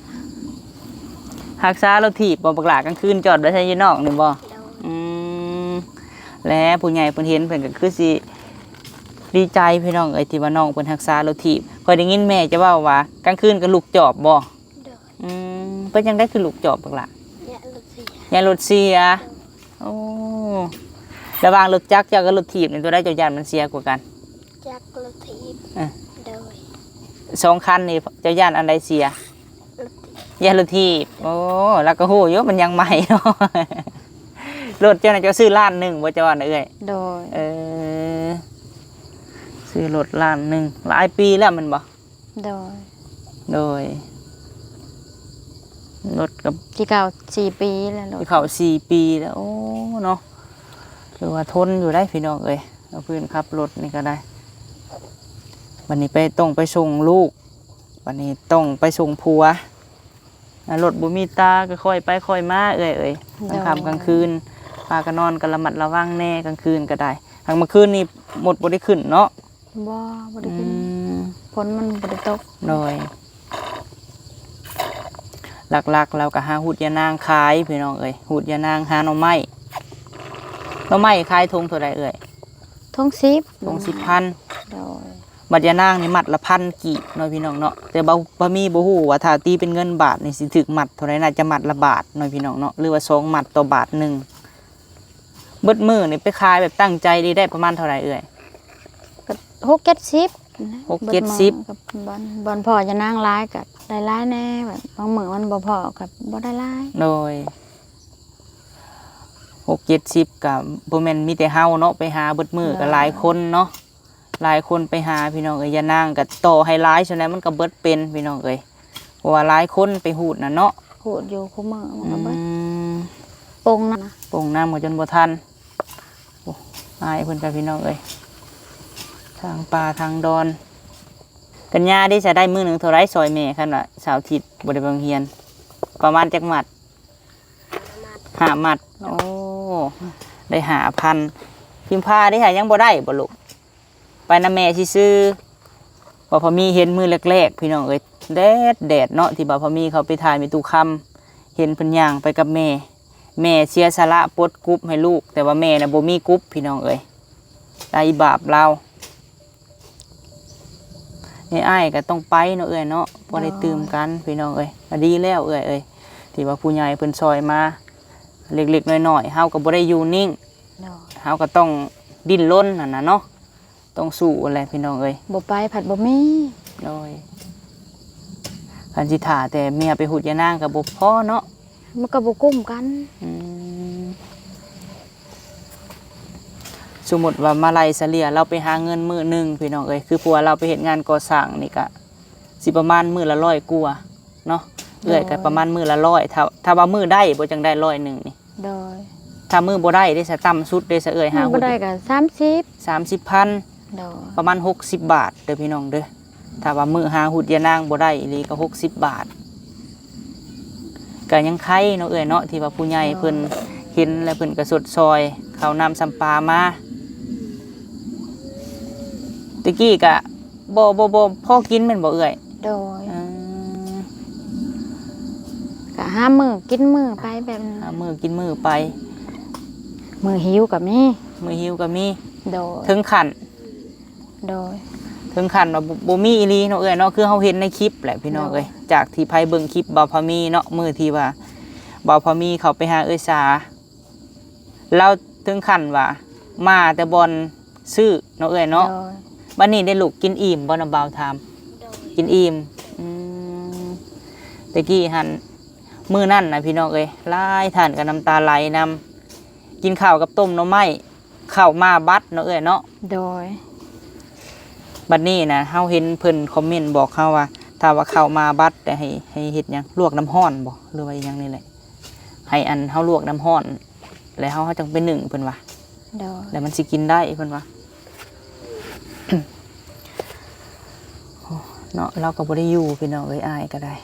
ຮັກສາລົດຖີບບໍ່ບັກຫຼ້າ ກາງຄືນຈອດໄວ້ໃສຢູ່ນອກນີ້ບໍ່? ໂດຍ. ອືມ ແລະຜູ້ໃຫຍ່ເພິ່ນເຫັນເພິ່ນກໍຄືຊິດີໃຈພີ່ນ້ອງເອີຍ ທີ່ວ່ານ້ອງເພິ່ນຮັກສາລົດຖີບ. ຂ້ອຍໄດ້ຍິນແມ່ເຈົ້າເວົ້າວ່າ ກາງຄືນກໍລຸກຈອບບໍ່? ໂດຍ. ອືມ ເປັນຈັ່ງໃດຄືລຸກຈອບບັກຫຼ້າ? ຢ້ານລົດເສຍ. ຢ້ານລົດເສຍ. ໂດຍ. ໂອ້ ລະຫວ່າງລົດຈັກເຈົ້າກັບລົດຖີບນີ້ ຕົວໃດເຈົ້າຢ້ານມັນເສຍກວ່າກັນ? ຈັກລົດຖີບ. ເອີ ໂດຍ. ສອງຄັນນີ້ເຈົ້າຢ້ານອັນໃດເສຍ? ລົດຖີບ. ຢ້ານລົດຖີບ. ໂອ້ ລາວກໍຮູ້ຢູ່ມັນຍັງໃໝ່ເນາະ. ລົດເຈົ້ານະ ເຈົ້າຊື້ລ້ານໜຶ່ງບໍ່ ເຈົ້າວ່ານະເອື້ອຍ? ໂດຍ. ເອີ ຊື້ລົດລ້ານໜຶ່ງ ຫຼາຍປີແລ້ວແມ່ນບໍ່? ໂດຍ. ໂດຍ. ລົດກໍຊິເຂົ້າສີ່ປີແລ້ວ ລົດຊິເຂົ້າສີ່ປີແລ້ວ. ໂອ້ ເນາະ ຖືວ່າທົນຢູ່ໄດ໋ພີ່ນ້ອງເອີຍ ເອົາພື້ນຂັບລົດນີ້ກໍໄດ້. ບັດນີ້ໄປ ຕ້ອງໄປສົ່ງລູກ ບັດນີ້ຕ້ອງໄປສົ່ງຜົວ. ອ່າ ລົດບໍ່ມີຕາກໍຄ່ອຍໄປຄ່ອຍມາເອື້ອຍເອີຍ. ໂດຍ. ກາງຄ່ຳກາງຄືນ ພາກັນນອນກໍລະມັດລະວັງແດ່ ກາງຄືນກໍໄດ້. ຫາກມື້ຄືນນີ້ມົດບໍ່ໄດ້ຂຶ້ນເນາະ? ບໍ່ ບໍ່ໄດ້ຂຶ້ນ. ອືມ ຝົນມັນບໍ່ໄດ້ຕົກ. ໂດຍ. ຫຼັກໆ ແລ້ວກໍຫາຮູດຢານາງຂາຍພີ່ນ້ອງເອີຍ ຮູດຢານາງ ຫາໜໍ່ໄມ້. ໜໍ່ໄມ້ຂາຍຖົງເທົ່າໃດເອື້ອຍ? ຖົງສິບ. ຖົງສິບພັນ. ໂດຍ. ບັດຢານາງນີ້ມັດລະພັນກີບເນາະພີ່ນ້ອງເນາະ. ແຕ່ບ່າວພາມີບໍ່ຮູ້ວ່າຖ້າຕີເປັນເງິນບາດນີ້ຊິຖືກມັດເທົ່າໃດ? ໜ້າຈະມັດລະບາດເນາະພີ່ນ້ອງເນາະ ຫຼືວ່າສອງມັດຕໍ່ບາດໜຶ່ງ. ເບິດມື້ນີ້ໄປຂາຍແບບຕັ້ງໃຈນີ້ໄດ້ປະມານເທົ່າໃດເອື້ອຍ? ກໍຫົກເຈັດສິບນະ. ຫົກເຈັດສິບ. ເບິດມື້ກັບບ່ອນ ບ່ອນພໍ້ຢານາງຫຼາຍກໍໄດ້ຫຼາຍແດ່ ບາງມື້ມັນບໍ່ພໍ້ກໍບໍ່ໄດ້ຫຼາຍ. ໂດຍ. ຫົກເຈັດສິບກໍບໍ່ແມ່ນມີແຕ່ເຮົາເນາະ ໄປຫາເບິດມື້ກໍຫຼາຍຄົນເນາະ. ຫຼາຍຄົນໄປຫາພີ່ນ້ອງເອີຍ ຢານາງກໍຕໍ່ໃຫ້ຫຼາຍສ່ຳໃດມັນກໍເບິດເປັນພີ່ນ້ອງເອີຍ ເພາະວ່າຫຼາຍຄົນໄປຮູດນະເນາະ. ຮູດຢູ່ຄູ່ມື້ມັນກໍເບິດ. ອືມ ປົ່ງນຳ ປົ່ງນຳກໍຈົນບໍ່ທັນ. ໂອ້ ອາຍເພິ່ນກັນພີ່ນ້ອງເອີຍ ທາງປ່າທາງດອນ. ກັນຍາເດ ຈະໄດ້ມື້ໜຶ່ງເທົ່າໃດຊ່ອຍແມ່ ຄັນວ່າເສົາອາທິດບໍ່ໄດ້ໄປໂຮງຮຽນ? ປະມານຈັກມັດ? ຫ້າມັດ. ໂອ້ ໄດ້ຫ້າພັນ. ພິມພາເດ ຫາຍັງບໍ່ໄດ້ບໍ່ລູກ? ໄປນຳແມ່ຊື່ໆ. ບ່າວພາມີເຫັນມື້ແລກໆ ພີ່ນ້ອງເອີຍ ແດດໆເນາະ ທີ່ບ່າວພາມີເຂົ້າໄປຖ່າຍແມ່ຕູ້ຄຳ ເຫັນເພິ່ນຍ່າງໄປກັບແມ່ ແມ່ເສຍສະຫຼະປົດກຸບໃຫ້ລູກ ແຕ່ວ່າແມ່ນະບໍ່ມີກຸບ ພີ່ນ້ອງເອີຍ ຕາອີບາບລາວ. ເອີ ອ້າຍກໍຕ້ອງໄປເນາະເອື້ອຍເນາະ ພໍໄດ້ຕື່ມກັນ ໂດຍ ພີ່ນ້ອງເອີຍ. ກໍດີແລ້ວເອື້ອຍເອີຍ ທີ່ວ່າຜູ້ໃຫຍ່ເພິ່ນຊ່ອຍມາເລັກໆນ້ອຍໆ ເຮົາກໍບໍ່ໄດ້ຢູ່ນິ່ງ ໂດຍ ເຮົາກໍຕ້ອງດີ້ນລົນຫັ້ນນະເນາະ ຕ້ອງສູ້ຫັ້ນແຫຼະພີ່ນ້ອງເອີຍ ບໍ່ໄປພັດບໍ່ມີ. ໂດຍ. ຄັນຊິຖ້າແຕ່ເມຍໄປຮູດຢານາງກໍບໍ່ພໍເນາະ ມັນກໍບໍ່ກຸ້ມກັນ. ອືມ ສົມມຸດວ່າມາໄລ່ສະເລ່ຍ ລາວໄປຫາເງິນມື້ໜຶ່ງ ພີ່ນ້ອງເອີຍ ຄືຜົວລາວໄປເຮັດງານກໍ່ສ້າງນີ້ກະຊິປະມານມື້ລະຮ້ອຍກວ່າເນາະ ໂດຍ ເອື້ອຍກະປະມານມື້ລະຮ້ອຍ ຖ້າ ຖ້າວ່າມື້ໄດ້ບໍ່ ຈັ່ງໄດ້ຮ້ອຍໜຶ່ງນີ້. ໂດຍ. ຖ້າມື້ບໍ່ໄດ້ເດ ສະ ຕ່ຳສຸດເດ ສະເອື້ອຍຫາ ມື້ບໍ່ໄດ້ກໍສາມສິບ ສາມສິບພັນ. ໂດຍ. ປະມານຫົກສິບບາດເດີພີ່ນ້ອງເດີ ຖ້າວ່າມື້ຫາຮູດຢານາງບໍ່ໄດ້ອີ່ຫຼີກໍຫົກສິບບາດ ກໍຍັງໄຄເນາະເອື້ອຍເນາະ ທີ່ວ່າຜູ້ໃຫຍ່ເພິ່ນເຫັນແລ້ວເພິ່ນກໍຊົດຊ່ອຍເຂົ້ານ້ຳຊຳປາມາ ແຕ່ກີ້ກໍບໍ່ ບໍ່ ບໍ່ພໍກິນແມ່ນບໍ່ເອື້ອຍ? ໂດຍ. ເອີ ກໍຫາມື້ກິນມື້ໄປແບບນັ້ນ ຫາມື້ກິນມື້ໄປ ມື້ຫິວກໍມີ ມື້ຫິວກໍມີ. ໂດຍ. ເຖິງຂັ້ນ ໂດຍ ເຖິງຂັ້ນວ່າບໍ່ ບໍ່ມີອີ່ຫຼີເນາະເອື້ອຍເນາະ ຄືເຮົາເຫັນໃນຄລິບແຫຼະພີ່ນ້ອງເອີຍ ໂດຍ ຈາກທີ່ໃຜເບິ່ງຄລິບບ່າວພາມີເນາະ ມື້ທີ່ວ່າບ່າວພາມີເຂົ້າໄປຫາເອື້ອຍສາ ລາວເຖິງຂັ້ນວ່າມາແຕ່ບ່ອນຊື້ເນາະເອື້ອຍເນາະ ໂດຍ ບັດນີ້ໄດ້ລູກກິນອີ່ມບໍ່ນະ ບ່າວຖາມ? ໂດຍ ກິນອີ່ມ. ອືມ ແຕ່ກີ້ຫັ້ນ ມື້ນັ້ນນະພີ່ນ້ອງເອີຍ ຫຼາຍທ່ານກໍນ້ຳຕາໄຫຼນຳ ກິນເຂົ້າກັບຕົ້ມໜໍ່ໄມ້ ເຂົ້າໝາບັດເນາະເອື້ອຍເນາະ. ໂດຍ ບັດນີ້ນະ ເຮົາເຫັນເພິ່ນຄອມເມັນບອກເຮົາວ່າ ຖ້າວ່າເຂົ້າໝາບັດ ແຕ່ໃຫ້ ໃຫ້ເຮັດຫຍັງ ລວກນ້ຳຮ້ອນບໍ ຫຼືວ່າອີ່ຫຍັງນີ້ແຫຼະ ໃຫ້ອັນເຮົາລວກນ້ຳຮ້ອນ ແລ້ວເຮົາ ເຮົາຈັ່ງໄປໜຶ້ງເພິ່ນວ່າ. ໂດຍ ແລ້ວມັນຊິກິນໄດ້ເພິ່ນວ່າ. ໂອ້ ເນາະ ລາວກໍບໍ່ໄດ້ຢູ່ພີ່ນ້ອງເອີຍ ອ້າຍກໍໄດ້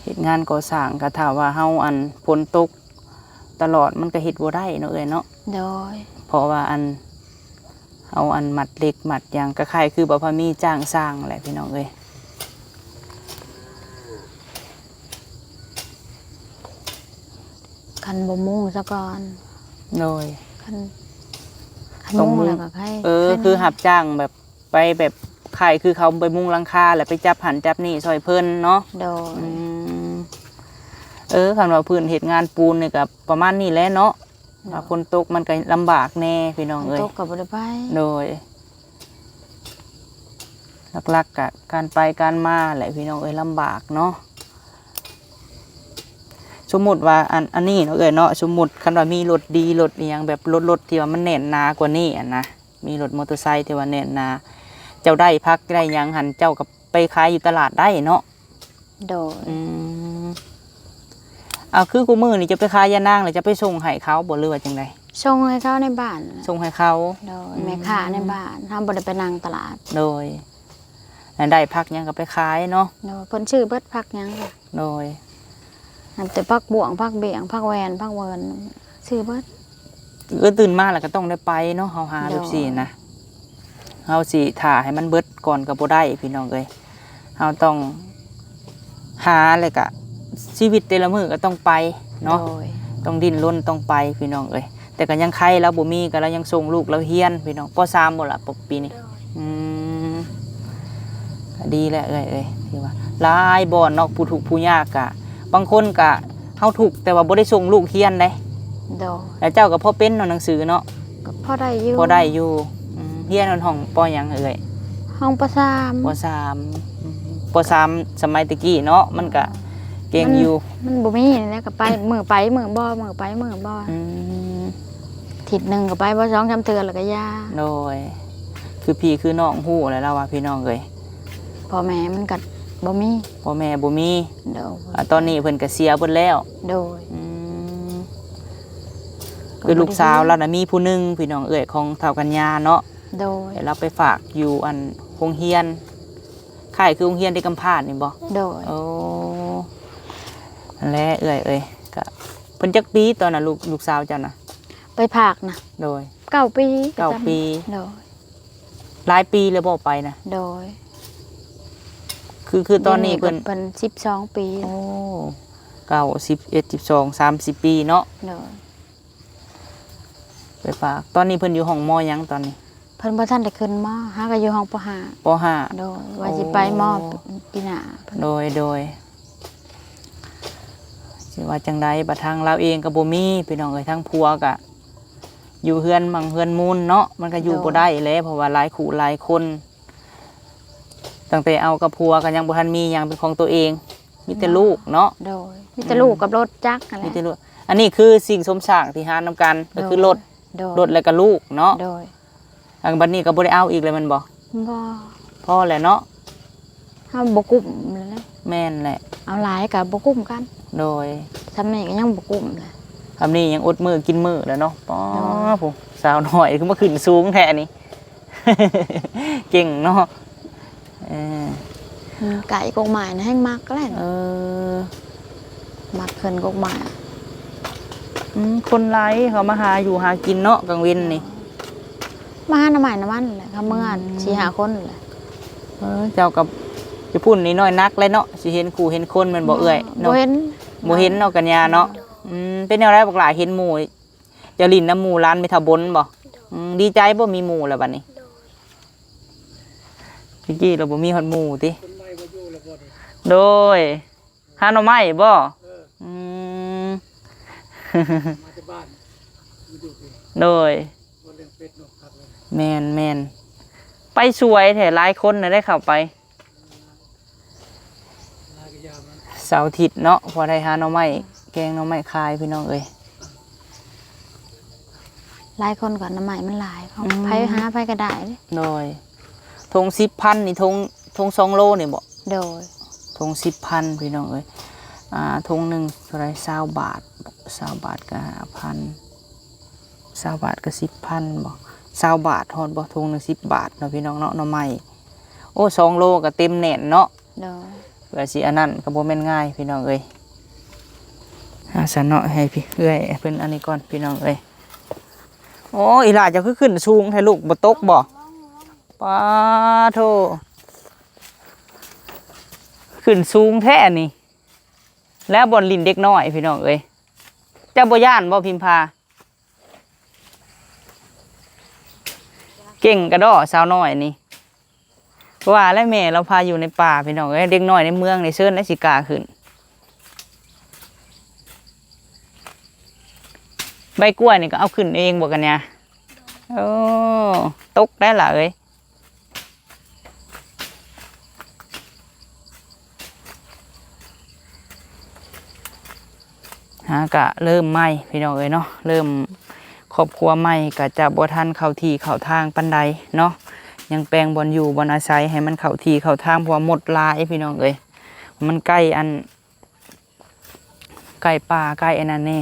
ເຮັດງານກໍ່ສ້າງ ກໍຖ້າວ່າເຮົາ ອັນ ຝົນຕົກຕະຫຼອດ ມັນກໍເຮັດບໍ່ໄດ້ເນາະເອື້ອຍເນາະ. ໂດຍ ເພາະວ່າ ອັນ ເຮົາ ອັນ ມັດເຫຼັກມັດຫຍັງ ກໍຄ້າຍຄືບໍ່ພາມີຈ້າງຊ່າງແຫຼະພີ່ນ້ອງເອີຍ. ຄັນບໍ່ມຸງຊະກ່ອນ. ໂດຍ ຄັນ ຄັນມຸງແລ້ວກໍໄຄ ເອີ ໄຄ ຄືຮັບຈ້າງແບບ ໄປແບບຄ້າຍຄືເຂົາໄປມຸງຫຼັງຄາ ແລ້ວໄປຈັບຫັ້ນຈັບນີ້ຊ່ອຍເພິ່ນເນາະ. ໂດຍ ອືມ ເອີ ຄັນວ່າພື້ນເຮັດງານປູນນີ້ກໍປະມານນີ້ແຫຼະເນາະ. ໂດຍ ຖ້າຝົນຕົກມັນກໍລຳບາກແດ່ພີ່ນ້ອງເອີຍ ຝົນຕົກກໍບໍ່ໄດ້ໄປ. ໂດຍ ຫຼັກໆ ກະການໄປການມາແຫຼະພີ່ນ້ອງເອີຍ ລຳບາກເນາະ. ສົມມຸດວ່າ ອັນ ອັນນີ້ເນາະເອື້ອຍເນາະ ສົມມຸດຄັນວ່າມີລົດດີ ລົດອີ່ຫຍັງ ແບບລົດ ລົດທີ່ວ່າມັນແໜ້ນໜາກວ່ານີ້ຫັ້ນນະ ມີລົດມໍເຕີໄຊທີ່ວ່າແໜ້ນໜາ ເຈົ້າໄດ້ຜັກໄດ້ຫຍັງຫັ້ນ ເຈົ້າກໍໄປຂາຍຢູ່ຕະຫຼາດໄດ້ເນາະ. ໂດຍ ອືມ ເອົາ ຄືຄູ່ມື້ນີ້ເຈົ້າໄປຂາຍຢານາງ ແລ້ວເຈົ້າໄປສົ່ງໃຫ້ເຂົາບໍ່ ຫຼືວ່າຈັ່ງໃດ? ສົ່ງໃຫ້ເຂົາໃນບ້ານ. ສົ່ງໃຫ້ເຂົາ. ໂດຍ ອືມ ແມ່ຄ້າໃນບ້ານ ເຮົາບໍ່ໄດ້ໄປນັ່ງຕະຫຼາດ. ໂດຍ ແລ້ວໄດ້ຜັກຫຍັງກໍໄປຂາຍເນາະ. ໂດຍ ເພິ່ນຊື້ເບິດ ຜັກຫຍັງ. ໂດຍ ນັບແຕ່ຜັກບ້ວງ ຜັກບ້ຽງ ຜັກແວ່ນ ຜັກເວີນ ຊື້ເບິດ. ເອີ ຕື່ນມາແລ້ວກໍຕ້ອງໄດ້ໄປເນາະ ເຮົາຫາ ໂດຍ ແບບຊີ້ນະ ເຮົາຊິຖ້າໃຫ້ມັນເບິດກ່ອນກໍບໍ່ໄດ້ພີ່ນ້ອງເອີຍ. ເຮົາຕ້ອງຫາ ແລ້ວກະຊີວິດແຕ່ລະມື້ກໍຕ້ອງໄປເນາະ. ໂດຍ ຕ້ອງດີ້ນລົນ ຕ້ອງໄປພີ່ນ້ອງເອີຍ. ແຕ່ກໍຍັງໄຄລາວບໍ່ມີ ກໍລາວຍັງສົ່ງລູກລາວຮຽນພີ່ນ້ອງ. ປໍສາມບໍ່ລະ ປ- ປີນີ້? ໂດຍ ອືມ ກໍດີແຫຼະເອື້ອຍເອີຍ ຖືວ່າຫຼາຍບ່ອນເນາະ ຜູ້ທຸກຜູ້ຍາກກະ ບາງຄົນກະ ເຮົາທຸກແຕ່ວ່າບໍ່ໄດ້ສົ່ງລູກຮຽນເດ້. ໂດຍ ແລ້ວເຈົ້າກໍພໍເປັນເນາະ ໜັງສືເນາະ? ກໍພໍໄດ້ຢູ່ ພໍໄດ້ຢູ່. ອືມ ຮຽນຮອດຫ້ອງ ປໍຫຍັງເອື້ອຍ? ຫ້ອງ ປໍສາມ. ປໍສາມ ອືມ ປໍສາມສະໄໝແຕ່ກີ້ເນາະ ມັນກະເກັ່ງຢູ່. ມັນ ມັນບໍ່ມີແລ້ວ ກໍໄປ ມື້ໄປມື້ບໍ່ ມື້ໄປມື້ບໍ່. ອືມ ອາທິດໜຶ່ງກໍໄປບໍ່ ສອງສາມເທື່ອແລ້ວກໍຢ່າ. ໂດຍ ຄືພີ່ຄືນ້ອງຮູ້ແລ້ວລາວວ່າ ພີ່ນ້ອງເອີຍ ພໍ່ແມ່ມັນກໍບໍ່ມີ ພໍ່ແມ່ບໍ່ມີ. ໂດຍ ອາ ຕອນນີ້ເພິ່ນກໍເສຍເບິດແລ້ວ. ໂດຍ ອືມ ຄືລູກສາວລາວນະມີຜູ້ໜຶ່ງ ພີ່ນ້ອງເອີຍ ຂອງທ້າວກັນຍາເນາະ. ໂດຍ ແລ້ວລາວໄປຝາກຢູ່ ອັນ ໂຮງຮຽນ ຄ້າຍຄືໂຮງຮຽນເດັກກຳພ້ານີ້ບໍ່? ໂດຍ ໂອ້ ນັ້ນແຫຼະເອື້ອຍເອີຍ ກະເພິ່ນຈັກປີຕອນນັ້ນ ລູກ ລູກສາວເຈົ້ານະ? ໄປຝາກນະ? ໂດຍ ເກົ້າປີ. ເກົ້າປີ. ໂດຍ ຫຼາຍປີແລ້ວບໍ່ໄປນະ? ໂດຍ ຄື ຄືຕອນນີ້ເພິ່ນ ດຽວນີ້ກໍເພິ່ນສິບສອງປີ. ໂອ້ ເກົ້າ ສິບເອັດ ສິບສອງ ສາມສິບປີເນາະ. ໂດຍ ໄປຝາກ ຕອນນີ້ເພິ່ນຢູ່ຫ້ອງ ມໍຫຍັງຕອນນີ້? ເພິ່ນບໍ່ທັນໄດ້ຂຶ້ນ ມໍ ຫາກໍຢູ່ຫ້ອງ ປໍຫ້າ. ປໍຫ້າ. ໂດຍ ວ່າຊິໄປ ໂອ້ ມໍ ປີໜ້າ. ໂດຍ ໂດຍ ຊິວ່າຈັ່ງໃດ ບັດທາງລາວເອງກໍບໍ່ມີ ພີ່ນ້ອງເອີຍ ທາງຜົວກໍຢູ່ເຮືອນໝັ່ງເຮືອນມູນເນາະ ມັນກໍຢູ່ ໂດຍ ບໍ່ໄດ້ແຫຼະ ເພາະວ່າຫຼາຍຄູ່ຫຼາຍຄົນ ຕັ້ງແຕ່ເອົາກັບຜົວກໍຍັງບໍ່ທັນມີຫຍັງເປັນຂອງຕົວເອງ ມີແຕ່ ໂດຍ ລູກເນາະ. ໂດຍ ມີແຕ່ ອືມ ລູກກັບລົດຈັກຫັ້ນແຫຼະ ມີແຕ່ລູກ. ອັນນີ້ຄືສິ່ງສົມສ້າງທີ່ຫານຳກັນ ໂດຍ ກໍຄືລົດ. ໂດຍ ລົດ ແລ້ວກໍລູກເນາະ. ໂດຍ ອັນບັດນີ້ກໍບໍ່ໄດ້ເອົາອີກແລ້ວແມ່ນບໍ່? ບໍ່ ພໍແລ້ວເນາະ ເຮົາບໍ່ກຸ້ມແລ້ວ. ແມ່ນແຫຼະ ເອົາຫຼາຍກໍບໍ່ກຸ້ມກັນ. ໂດຍ ສ່ຳນີ້ກໍຍັງບໍ່ກຸ້ມແຫຼະ ສ່ຳນີ້ຍັງອົດມື້ກິນມື້ແຫຼະເນາະ. ປໍ ໂອ້ ຜູ້ສາວນ້ອຍຄືມາຂຶ້ນສູງແທ້ນີ້ ເກັ່ງເນາະ. ເອີ ອືມ ໄກ່ກົກໄມ້ນະແຮ່ງມັກແລ້ວ. ເອີ ມັກຂຶ້ນກົກໄມ້. ອືມ ຄົນຫຼາຍເຂົາມາຫາຢູ່ຫາກິນເນາະກາງເວັນນີ້. ມາຫາໜໍ່ໄມ້ນຳມັນແຫຼະ ເຂົາເມືອ ອືມ ສີ່ຫ້າຄົນແຫຼະ. ເອີ ເຈົ້າກັບຢູ່ພຸ້ນນີ້ນ້ອຍໜັກແຫຼະເນາະ ຊິເຫັນຄູ່ເຫັນຄົນແມ່ນບໍ່ເອື້ອຍ? ບໍ່ເຫັນ ບໍ່ເຫັນເນາະ ກັນຍາເນາະ. ອືມ ເປັນແນວໃດບັກຫຼ້າ ເຫັນໝູ່ ເຈົ້າຫຼິ້ນນຳໝູ່ຫຼານແມ່ເຖົ້າບົນບໍ່? ໂດຍ ອືມ ດີໃຈບໍ່ ມີໝູ່ແລ້ວບັດນີ້? ໂດຍ ແຕ່ກີ້ລາວບໍ່ມີຮອດໝູ່ຕິ? ໂດຍ ຫາໜໍ່ໄມ້ບໍ່? ເອີ ອືມ ມາແຕ່ບ້ານ ມາຢູ່ພີ້. ໂດຍ ບໍ່ລ້ຽງເປັດນົກຄັກເລີຍ. ແມ່ນໆ ໄປສວຍແທ້ ຫຼາຍຄົນນະໄດ້ເຂົ້າໄປ ເສົາອາທິດເນາະ ພໍໄດ້ຫາໜໍ່ໄມ້ ແກງໜໍ່ໄມ້ຂາຍ ພີ່ນ້ອງເອີຍ. ຫຼາຍຄົນກໍໜໍ່ໄມ້ມັນຫຼາຍ ອືມ ໃຜຫາໃຜກໍໄດ້ເດ້. ໂດຍ ຖົງສິບພັນນີ້ ຖົງ ຖົງສອງໂລນີ້ບໍ? ໂດຍ ຖົງສິບພັນ ພີ່ນ້ອງເອີຍ. ອ່າ ຖົງໜຶ່ງເທົ່າໃດ? ຊາວບາດ ຊາວບາດກໍຫ້າພັນ ຊາວບາດກໍສິບພັນບໍ? ຊາວບາດຮອດບໍ? ຖົງໜຶ່ງສິບບາດເນາະ ພີ່ນ້ອງເນາະ ໜໍ່ໄມ້. ໂອ້ ສອງໂລກໍເຕັມແໜ້ນເນາະ. ໂດຍ ເພື່ອຊິອັນນັ້ນກໍບໍ່ແມ່ນງ່າຍ ພີ່ນ້ອງເອີຍ. ອ່າ ຊັ້ນເນາະ ໃຫ້ພີ່ເອື້ອຍເພິ່ນອັນນີ້ກ່ອນ ພີ່ນ້ອງເອີຍ. ໂອ້ ອີຫຼ້າເຈົ້າຄືຂຶ້ນສູງແທ້ລູກ ບໍ່ຕົກບໍ? ປາໂທ້ ຂຶ້ນສູງແທ້ນີ້ ແລ້ວບ່ອນຫຼິ້ນເດັກນ້ອຍ ພີ່ນ້ອງເອີຍ. ເຈົ້າບໍ່ຢ້ານບໍ ພິມພາ? ເກັ່ງກະດໍ້ສາວນ້ອຍນີ້ ວ່າແລ້ວແມ່ລາວພາຢູ່ໃນປ່າ ພີ່ນ້ອງເອີຍ. ເດັກນ້ອຍໃນເມືອງນີ້ເຊີນໄດ້ຊິກ້າຂຶ້ນ. ໃບກ້ວຍນີ້ກໍເອົາຂຶ້ນເອງບໍ່ກັນຍາ? ໂອ້ ຕົກໄດ້ລະເອີຍ. ຫາກະເລີ່ມໃໝ່ ພີ່ນ້ອງເອີຍເນາະ ເລີ່ມຄອບຄົວໃໝ່ ກະຈະບໍ່ທັນເຂົ້າທີ່ເຂົ້າທາງປານໃດເນາະ. ຍັງແປງບ່ອນຢູ່ບ່ອນອາໄສໃຫ້ມັນເຂົ້າທີ່ເຂົ້າທາງ ເພາະວ່າມົດຫຼາຍ ພີ່ນ້ອງເອີຍ. ມັນໃກ້ອັນ ໃກ້ປ່າໃກ້ອັນນັ້ນແດ່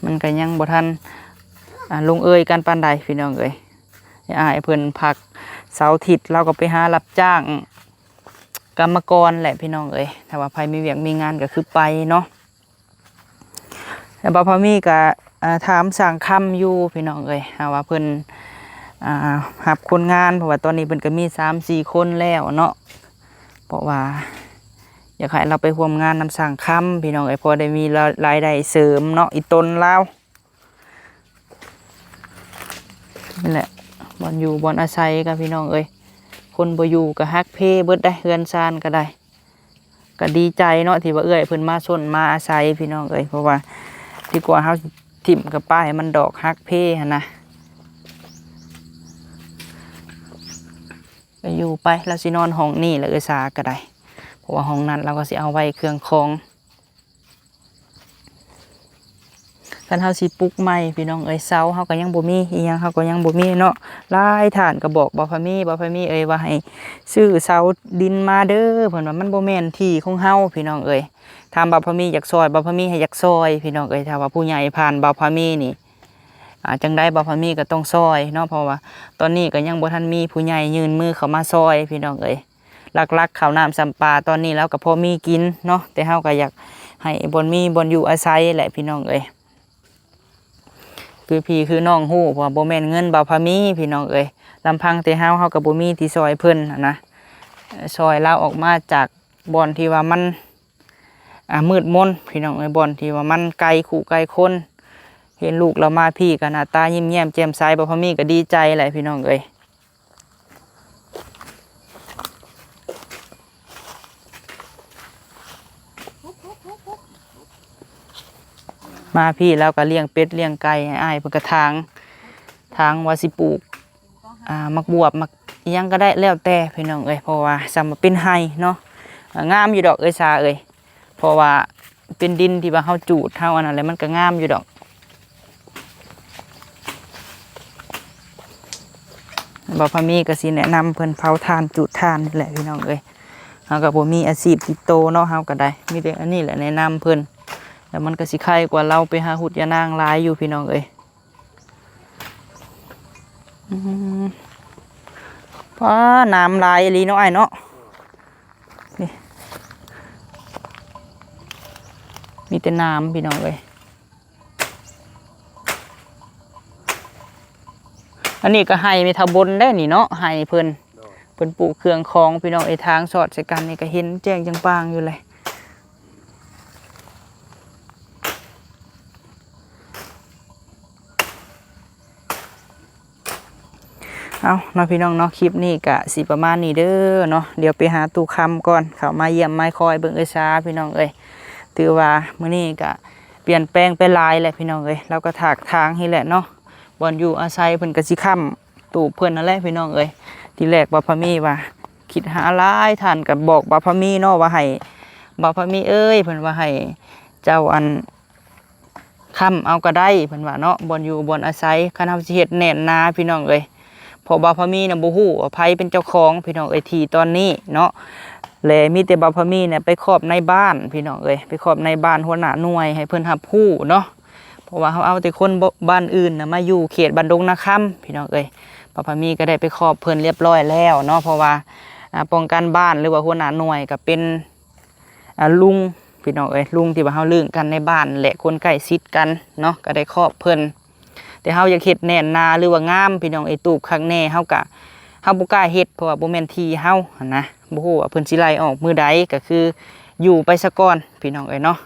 ມັນກໍຍັງບໍ່ທັນ ອ່າ ລົງເອີຍກັນປານໃດ ພີ່ນ້ອງເອີຍ. ອ້າຍເພິ່ນພັກເສົາອາທິດ ລາວກໍໄປຫາຮັບຈ້າງກຳມະກອນແຫຼະ ພີ່ນ້ອງເອີຍ. ຖ້າວ່າໃຜມີວຽກມີງານກໍຄືໄປເນາະ. ແລ້ວບ່າວພາມີກໍ ອ່າ ຖາມຊ່າງຄຳຢູ່ ພີ່ນ້ອງເອີຍ ຫາວ່າເພິ່ນ ອ່າ ຮັບຄົນງານ ເພາະວ່າຕອນນີ້ເພິ່ນກໍມີສາມສີ່ຄົນແລ້ວເນາະ. ເພາະວ່າຢາກໃຫ້ລາວໄປຮ່ວມງານນຳຊ່າງຄຳ ພີ່ນ້ອງເອີຍ ພໍໄດ້ມີລາ ລາຍໄດ້ເສີມເນາະ ອີ່ຕົນລາວ. ນີ້ແຫຼະ ບ່ອນຢູ່ບ່ອນອາໄສກໍ ພີ່ນ້ອງເອີຍ ຄົນບໍ່ຢູ່ກໍຫັກເພເບິດໄດ໋ ເຮືອນຊານກໍໄດ້. ກໍດີໃຈເນາະ ທີ່ວ່າເອື້ອຍເພິ່ນມາຊົນມາອາໄສ ພີ່ນ້ອງເອີຍ ເພາະວ່າດີກວ່າເຮົາຖິ້ມກັບປ່າໃຫ້ມັນດອກຫັກເພຫັ້ນນະ. ກໍຢູ່ໄປ ລາວຊິນອນຫ້ອງນີ້ແຫຼະ ເອື້ອຍສາກໍໄດ້ ເພາະວ່າຫ້ອງນັ້ນລາວກໍຊິເອົາໄວ້ເຄື່ອງຂອງ. ຄັນເຮົາຊິປຸກໃໝ່ ພີ່ນ້ອງເອີຍ ເສົາເຮົາກໍຍັງບໍ່ມີ ອີ່ຫຍັງເຮົາກໍຍັງບໍ່ມີເນາະ. ຫຼາຍທ່ານກໍບອກບ່າວພາມີ ບ່າວພາມີເອີຍ ວ່າໃຫ້ຊື້ເສົາດິນມາເດີ ເພິ່ນວ່າມັນບໍ່ແມ່ນທີ່ຂອງເຮົາ ພີ່ນ້ອງເອີຍ. ຖາມບ່າວພາມີຢາກຊ່ອຍ ບ່າວພາມີໃຫ້ຢາກຊ່ອຍ ພີ່ນ້ອງເອີຍ. ຖ້າວ່າຜູ້ໃຫຍ່ຜ່ານບ່າວພາມີນີ້ ອ່າ ຈັ່ງໃດບ່າວພາມີກໍຕ້ອງຊ່ອຍເນາະ ເພາະວ່າຕອນນີ້ກໍຍັງບໍ່ທັນມີຜູ້ໃຫຍ່ຍື່ນມືເຂົ້າມາຊ່ອຍ ພີ່ນ້ອງເອີຍ. ຫຼັກໆ ເຂົ້ານ້ຳຊຳປາຕອນນີ້ລາວກໍພໍມີກິນເນາະ ແຕ່ເຮົາກໍຢາກໃຫ້ບ່ອນມີບ່ອນຢູ່ອາໄສແຫຼະ ພີ່ນ້ອງເອີຍ. ຄືພີ່ຄືນ້ອງຮູ້ ເພາະວ່າບໍ່ແມ່ນເງິນບ່າວພາມີ ພີ່ນ້ອງເອີຍ. ລຳພັງແຕ່ເຮົາ ເຮົາກໍບໍ່ມີທີ່ຊ່ອຍເພິ່ນຫັ້ນນະ ຊ່ອຍລາວອອກມາຈາກບ່ອນທີ່ວ່າມັນ ອ່າ ມືດມົນ ພີ່ນ້ອງເອີຍ ບ່ອນທີ່ວ່າມັນໄກຄູ່ໄກຄົນ. ເຫັນລູກລາວມາພີ້ກໍໜ້າຕາຍິ້ມແຍ້ມແຈ່ມໃສ ບ່າວພາມີກໍດີໃຈແຫຼະ ພີ່ນ້ອງເອີຍ. ມາພີ້ລາວກໍລ້ຽງເປັດລ້ຽງໄກ່ໃຫ້ອ້າຍເພິ່ນກະຖາງ ຖາງວ່າຊິປູກ ອ່າ ໝາກບວບ ໝາກອີ່ຫຍັງກໍໄດ້ ແລ້ວແຕ່ ພີ່ນ້ອງເອີຍ. ເພາະວ່າສ່ຳວ່າເປັນໄຮ່ເນາະ ງາມຢູ່ດອກເອື້ອຍສາເອີຍ. ເພາະວ່າເປັນດິນທີ່ວ່າເຮົາຈູດ ເຮົາອັນນັ້ນແຫຼະ ມັນກໍງາມຢູ່ດອກ. ບ່າວພາມີກໍຊິແນະນຳເພິ່ນເຜົາຖ່ານ ຈູດຖ່ານນີ້ແຫຼະ ພີ່ນ້ອງເອີຍ. ເຮົາກໍບໍ່ມີອາຊີບຕິດໂຕເນາະ ເຮົາກໍໄດ້ ມີແຕ່ອັນນີ້ແຫຼະແນະນຳເພິ່ນ ແລ້ວມັນກໍຊິໄຄກວ່າລາວໄປຫາຫຸດຢານາງຫຼາຍຢູ່ ພີ່ນ້ອງເອີຍ. ອືມ ປ້າ ໜາມຫຼາຍອີ່ຫຼີເນາະອ້າຍເນາະ. ນີ້ ມີແຕ່ໜາມ ພີ່ນ້ອງເອີຍ. ອັນນີ້ກໍໄຮ່ແມ່ເຖົ້າບົນໄດ໋ນີ້ເນາະ ໄຮ່ເພິ່ນ ໂດຍ ເພິ່ນປູກເຄື່ອງຂອງ ພີ່ນ້ອງເອີຍ. ທາງສອດໃສ່ກັນນີ້ກໍເຫັນແຈ້ງຈັ່ງປາງຢູ່ເລີຍ. ເອົາເນາະ ພີ່ນ້ອງເນາະ ຄລິບນີ້ກະຊິປະມານນີ້ເດີເນາະ. ດຽວໄປຫາຕູ້ຄຳກ່ອນ ເຂົ້າມາຢ້ຽມມາຄອຍເບິ່ງເອື້ອຍສາ ພີ່ນ້ອງເອີຍ. ຖືວ່າມື້ນີ້ກະປ່ຽນແປງໄປຫຼາຍແຫຼະ ພີ່ນ້ອງເອີຍ. ລາວກໍຖາກຖາງນີ້ແຫຼະເນາະ ບ່ອນຢູ່ອາໄສເພິ່ນກະຊິຄ້ຳ ຕູບເພິ່ນນັ້ນແຫຼະພີ່ນ້ອງເອີຍ. ທີແລກບ່າວພາມີວ່າຄິດຫາຫຼາຍ ທ່ານກໍບອກບ່າວພາມີເນາະ ວ່າໃຫ້ ບ່າວພາມີເອີຍ ເພິ່ນວ່າໃຫ້ເຈົ້າ ອັນ ຄ້ຳເອົາກໍໄດ້ ເພິ່ນວ່າເນາະ ບ່ອນຢູ່ບ່ອນອາໄສ ຄັນເຮົາຊິເຮັດແໜ້ນໜາພີ່ນ້ອງເອີຍ. ເພາະບ່າວພາມີນະບໍ່ຮູ້ວ່າໃຜເປັນເຈົ້າຂອງພີ່ນ້ອງເອີຍ ທີ່ຕອນນີ້ເນາະ. ແລະມີແຕ່ບ່າວພາມີນະໄປຄອບນາຍບ້ານພີ່ນ້ອງເອີຍ ໄປຄອບນາຍບ້ານຫົວໜ້າໜ່ວຍໃຫ້ເພິ່ນຮັບຮູ້ເນາະ. ເພາະວ່າເຮົາເອົາແຕ່ຄົນ ບ- ບ້ານອື່ນນະມາຢູ່ເຂດບ້ານດົງນາຄຳພີ່ນ້ອງເອີຍ. ບ່າວພາມີກໍໄດ້ໄປຄອບເພິ່ນລຽບຮ້ອຍແລ້ວເນາະ ເພາະວ່າ ອ່າ ປ້ອງກັນບ້ານ ຫຼືວ່າຫົວໜ້າໜ່ວຍກໍເປັນ ອ່າ ລຸງພີ່ນ້ອງເອີຍ ລຸງທີ່ວ່າເຮົາລຶ້ງກັນໃນບ້ານ ແລະຄົນໃກ້ຊິດກັນເນາະ ກໍໄດ້ຄອບເພິ່ນ. ແຕ່ເຮົາຢາກເຮັດແໜ້ນໜາ ຫຼືວ່າງາມພີ່ນ້ອງເອີຍ ຕູບຄັກແນ່ ເຮົາກະ ເຮົາບໍ່ກ້າເຮັດ ເພາະວ່າບໍ່ແມ່ນທີ່ເຮົາຫັ້ນນະ ບໍ່ຮູ້ວ່າເພິ່ນຊິໄລ່ອອກມື້ໃດ ກໍຄືຢູ່ໄປສາກ່ອນພີ່ນ້ອງເອີຍເນາະ.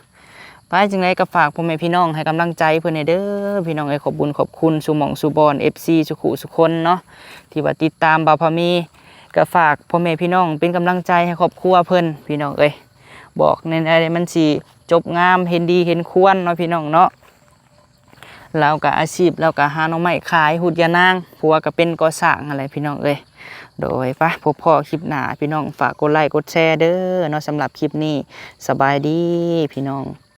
ໄປຈັ່ງໃດກໍຝາກພໍ່ແມ່ພີ່ນ້ອງໃຫ້ກຳລັງໃຈເພິ່ນແດ່ເດີພີ່ນ້ອງເອີຍ. ຂອບບຸນຂອບຄຸນສູ່ໝ່ອງສູ່ບ່ອນ ເອັຟຊີ ສູ່ຄູ່ສູ່ຄົນເນາະ ທີ່ວ່າຕິດຕາມບ່າວພາມີ. ກໍຝາກພໍ່ແມ່ພີ່ນ້ອງເປັນກຳລັງໃຈໃຫ້ຄອບຄົວເພິ່ນພີ່ນ້ອງເອີຍ. ບອກແນວໃດມັນຊິຈົບງາມ ເຫັນດີເຫັນຄວນເນາະພີ່ນ້ອງເນາະ. ລາວກໍອາຊີບ ລາວກໍຫາໜໍ່ໄມ້ຂາຍ ຫຸດຢານາງ ຜົວກໍເປັນກໍ່ສ້າງຫັ້ນແຫຼະພີ່ນ້ອງເອີຍ. ໂດຍ ໄປພົບພໍ້ຄລິບໜ້າພີ່ນ້ອງ ຝາກກົດໄລກົດແຊເດີເນາະ. ສຳລັບຄລິບນີ້ ສະບາຍດີພີ່ນ້ອງ.